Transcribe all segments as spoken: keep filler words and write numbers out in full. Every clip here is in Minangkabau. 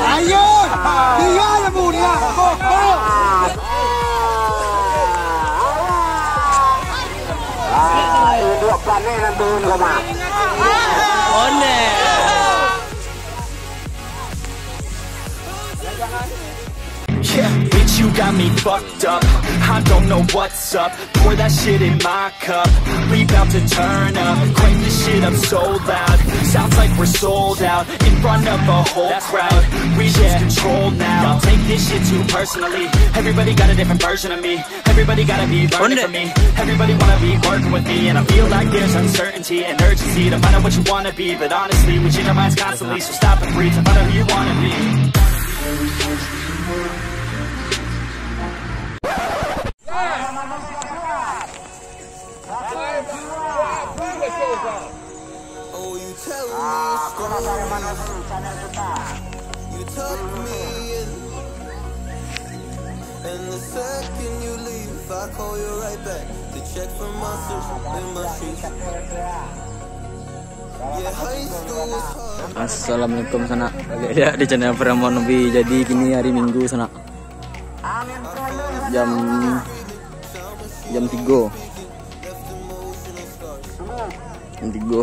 Ayo, tinggal lah, Bun, ya. Go, go. Ah, induak paneh nan turun ko mah. One. Yeah, bitch, you got me fucked up. I don't know what's up. Pour that shit in my cup. We bout to turn up. Crank this shit up so loud. Sounds like we're sold out. In front of a whole crowd. We lose control now. Y'all take this shit too personally. Everybody got a different version of me. Everybody gotta be learning from me. Everybody wanna be working with me. And I feel like there's uncertainty and urgency to find out what you wanna be. But honestly, we change our minds constantly. So stop and breathe and find out who you wanna be. Oh, you telling me stories. You tuck me in. And the second you leave, I call you right back to check for monsters in my sheets. Yeah, high school was hard. Assalamualaikum, sanak. Baliak di channel Firman Nobi. Jadi, kini hari Minggu, sanak. Jam, jam tigo. Jam tigo.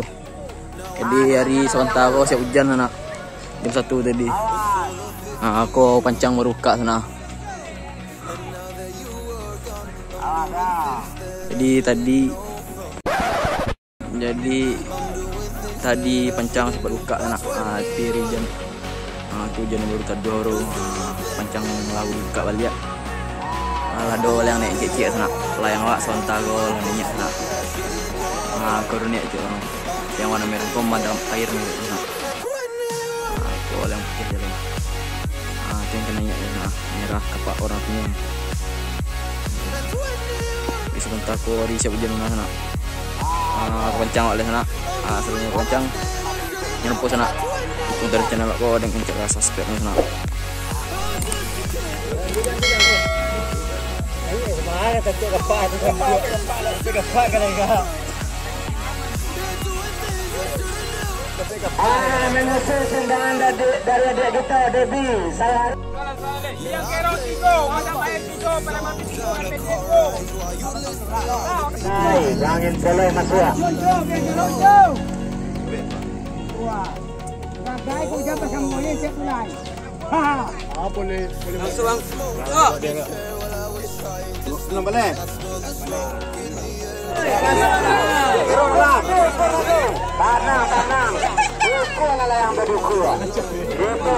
Jadi, hari sabanta ko siap ujan, sanak. Jam satu tadi. Ah, ko pancang baru bukak, sanak. Jadi, tadi Jadi, tadi pancang sempat bukak, sanak. Ah, tapi hari ujan. Ah, tu ujan baru taduah tu. Ah, pancang lah bukak baliak. Ah, lah ado lah nan naiak ciek-ciek, sanak. Lah nan awak sabanta ko lah naiak, sanak. Ah, ko naiak ciek, sanak. Nan warna merah ko mamadam aia, sanak. Ah, ko lah nan putiah tu. Ah, tu nan ka naiak tu, nah. Merah kapak warna kuning. Di sabanta ko hari siap ujan, nah, sanak. Ah, ka pancang awak lai, sanak. Ah, sabalum ka pancang, jan lupo, sanak, dukung taruih channel awak ko dengan cara subscribe, sanak. Ah, menyusul tendangan dari, dari adik kita, Debi. Salah. Hai, angin boleh masuk. Wah. Bagai kau jangan pasang moyen siap mulai. Langsung, Bang. Tenang, tenang. Dukung lah yang berdukung. Dukung.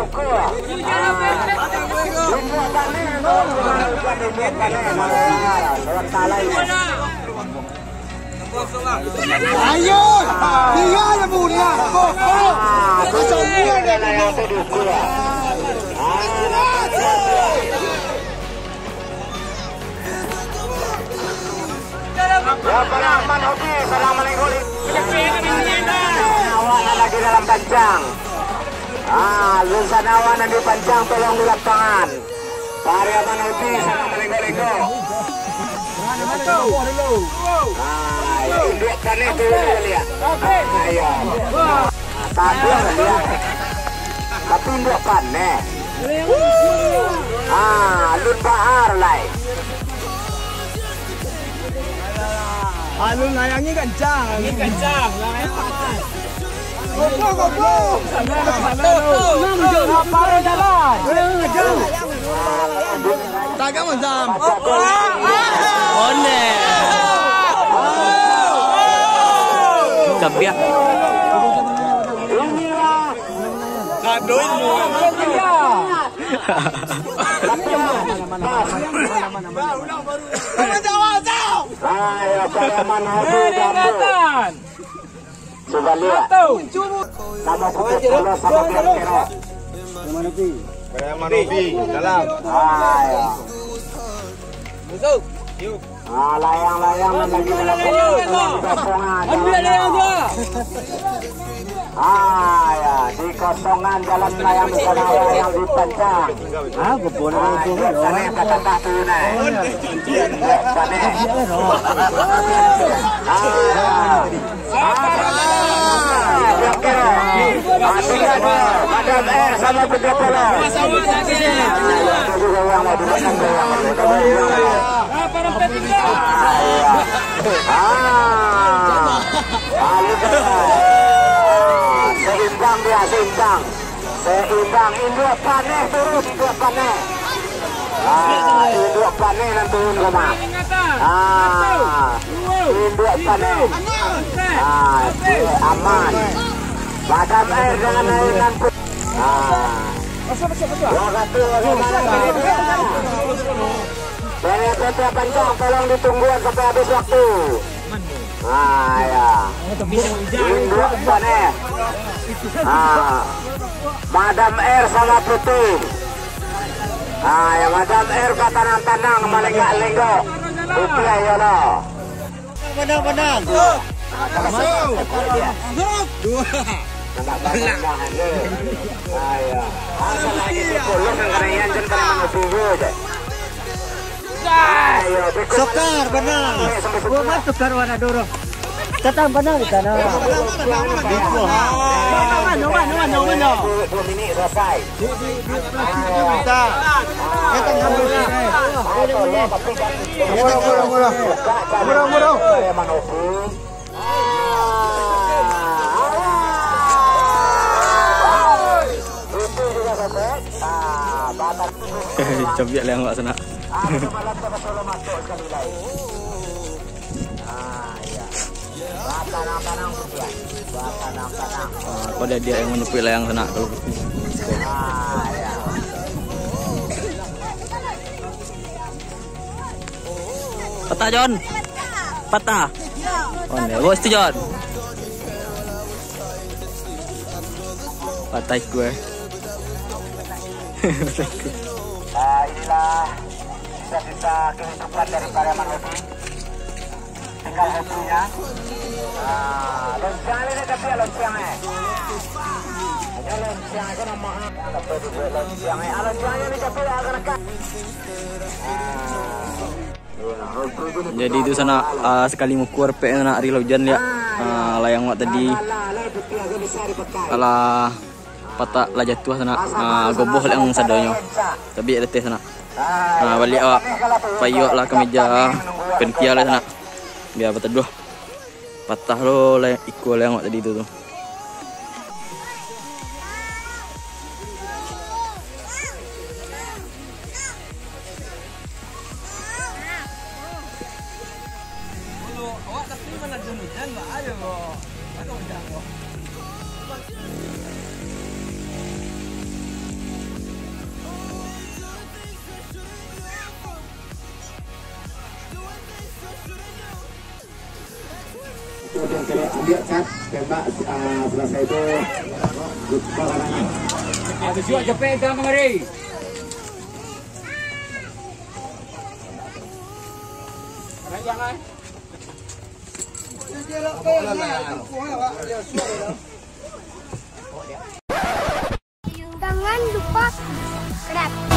Dukung panen, dukung panen. Orang tak lain. Ayo, tinggal lah, Bun, ya. Go, go. Kosong dua dah, Bun. Ya, Bang Ahmad Hobi, salam alaikum. Awak lagi dalam pancang. Ah, lulusan awak nan di pancang, tolong di lapangan. Pariaman Uti, salam malenggo-lenggo. Ah, induak panen tu liak. Ah, iyo. Ah, taduah liak. Tapi induak panen. Ah, alun baar lai. Alun lai, angin kancang. Angin kancang, angin panas. Gopo, gopo. Lapar jalan. Tagak, Mazam. One. Kabiak. Kado ilmu. Ayo, Pariaman Hobi Gambut. Subaliak. Nama putih polos sama biang kerok. Pariaman Hobi, dalam. Ayo. Ah, layang-layang nan lagi dalam kosongan. Ambiak layang tu. Ah, ya, di kosongan jalan layang di sana, layang di pancang. Ah, gopo nak gopo nak. Tanah kata tak tu, nah. Tanah. Ah. Ah. Madam R sama Bunda Polo. Itu juga uang lah, bukan uang. Ah, iya. Ah, ah, seimbang dia, seimbang. Seimbang, induak paneh turun, induak paneh. Ah, induak paneh nan turun ko mah. Ah, induak paneh. Ah, aman. Madam R dengan lain nan pu-, ah. Waktu bagaimana? Dari P T Pancang, tolong ditungguan sampai habis waktu. Ah, ya. Induak paneh. Ah. Madam R sama Putih. Ah, ya, Madam R batanang-tanang, malenggak-lenggok. Putih, ayolah. Menang, menang. Dua. Nampak banyak aja. Ah, ya. Asal lagi sepuluh yang kena ian, jangan kena manusia je. Sokar, banang. Gua mah sokar warna dorong. Tatang banang di tanah. Mano, mano, mano, mano. Dua minit selesai. Murah, murah, murah. Murah, murah. Cobiak liang awak sanak. Ah, kau dia, dia yang menyepi layang sanak kalau. Patah, Jon. Patah. Oh, ni. Bos tu, Jon. Patah ikua. Ah, inilah sisa-sisa kehidupan dari Pariaman Hobi. Tinggal hobinya. Ah, lonceng ni tapi lonceng, eh. Hanya lonceng aja nama. Apa tu buat lonceng, eh? Ah, lonceng ni tapi agak dekat. Ah. Jadi tu sanak, ah, sakali mukur pek sanak, ari lah ujan liak. Ah, layang awak tadi alah patak lah jatuah sanak, ah, goboh liak sadonyo. Tabiak dateh sanak. Ah, baliak awak, payuak lah ka meja pentia lah sanak. Bia bataduah. Patah lo layang, ikua layang awak tadi tu, tu. Ambil cut, tembak, ah, selesai itu. Habis juga cepet dah mengeri. Jangan. Jangan lupa subscribe.